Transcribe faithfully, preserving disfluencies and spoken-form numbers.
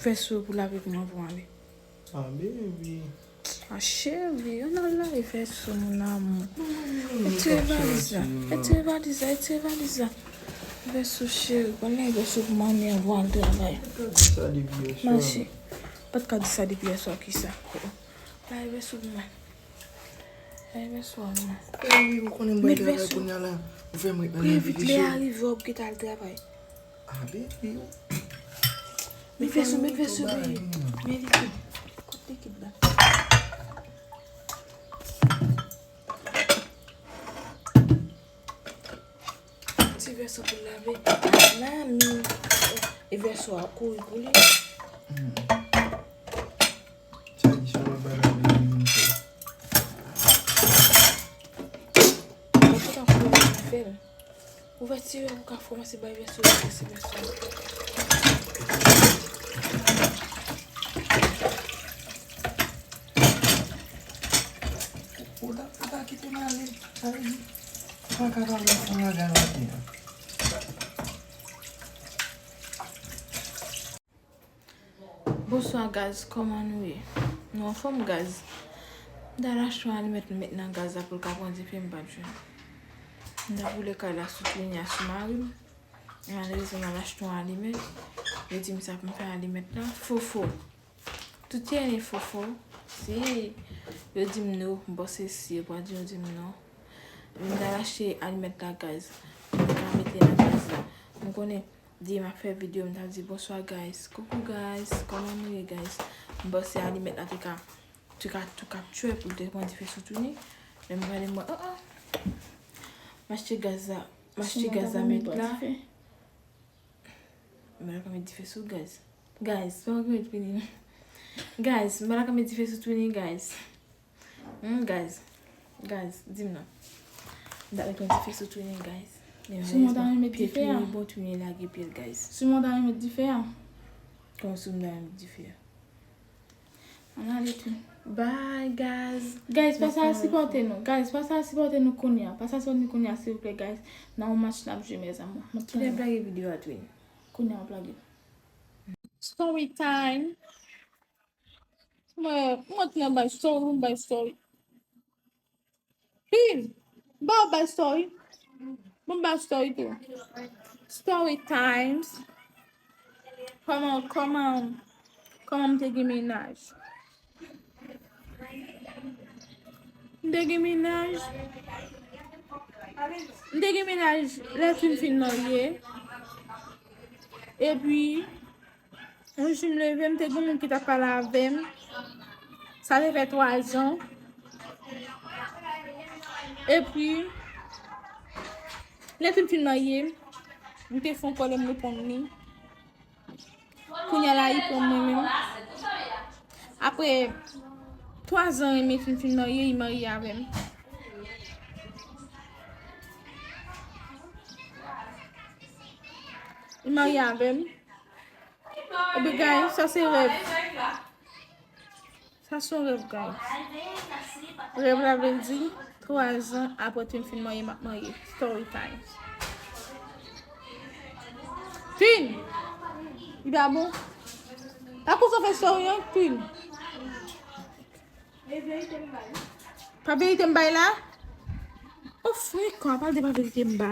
Vèso pou lave pou mwen pou ale. Ah, baby. Ah, cheri, ann al lave vèso, mon amour. Retire valiz la. Retire valiz la, retire valiz la. Vèso, cheri, konn lave vèso pou manmi an pou al travay. Ou pa t ka di sa depi yè swa. Mache. Ou pa t ka di sa depi yè swa, kisa? Lave vèso pou mwen. Lave vèso a, mwen. Ewi, ou konnen m pral travay kounye a la. Ou fè m ret nan nève deja. Lè a rive, w ap gentan al travay. Ah, baby. Met vèso, met vèso, baby. Men likid. Kot likid la? Ti vèso pou lave. Mami. E vèso a kouri pou li. Hmm. Sa di sou lòt bagay li menm tou. Mwen te ka fè l. Ouvèti a, ou ka kòmanse bay vèso, vèso, vèso. Ou ta, ou ta kite m ale, sa vle di, ou pa ka pale ansanm avè maten an. Bonswa, guys, kòman nou ye? Nou anfòm, guys? M t al achte yon alimèt, m met nan gaz la pou l ka pran dife, m pa t jwenn. M t ap boule kay la sou Twini a, sou mari m. Malerezman, m al achte yon alimèt. Yo di m sa pou m fè alimèt la. Fofo. Tout se fofo. Si yo di m no, m panse si yo pral di yo di m non. M t al achte alimèt la, guys. M ka mete nan gaz la. M konnen, depi m ap fè videyo, m t ap di, "Bonswa, guys." Coucou, guys. Kòman nou ye, guys? M panse alimèt la te ka, te ka, te ka tchwè pou l te pran dife sou Twini. Lè m gade, m wè, oh, oh. M achte gaz la. M achte gaz la, met la. M pa ka met dife sou gaz. Guys, pa ka met Twini. Guys, m pa ka met dife sou Twini, guys. Hmm, guys. Guys, di m non. M ta met yon dife sou Twini, guys. Men si mwen ta met dife a. Twini bon, Twini lage pye l, guys. Si mwen ta met dife a. Kòman si mwen ta met dife a? Ann ale tou. Bye, guys. Guys, pase al sipòte nou. Guys, pase al sipòte nou kounye a. Pase al sipòte nou kounye a, silvouplè, guys. Nan yon match n ap jwe, mes amours. Kilè w ap lage videyo a, Twin? Kounye a, w ap lage. Story time. Mwen, mwen t nan bay story, mwen bay story. Twin, ba w bay story. Bon, bay story tou. Story times. Kòman, kòman, kòman m te gen mennaj? M te gen mennaj. M te gen mennaj lè Twin fin marye. Epi, yon jou m leve, m te gen moun ki t ap pale avè m. Sa te fè twa zan. Epi, lè Twin fin marye, m te fè yon kòlè, m reponn li. Kounye a la, li pran mwen menm. Apre twa zan, renmen fin fin marye, li marye avè m. Li marye avè m. Epi, guys, sa se rèv. Sa se yon rèv, guys. Rèv la vle di, twa zan apre Twin fin marye, m ap marye. Story time. Twin! Li pa bon? Pa konsa fè story an, Twin. Pa verite m bay la? Ou frekan, pa de pa verite m bay.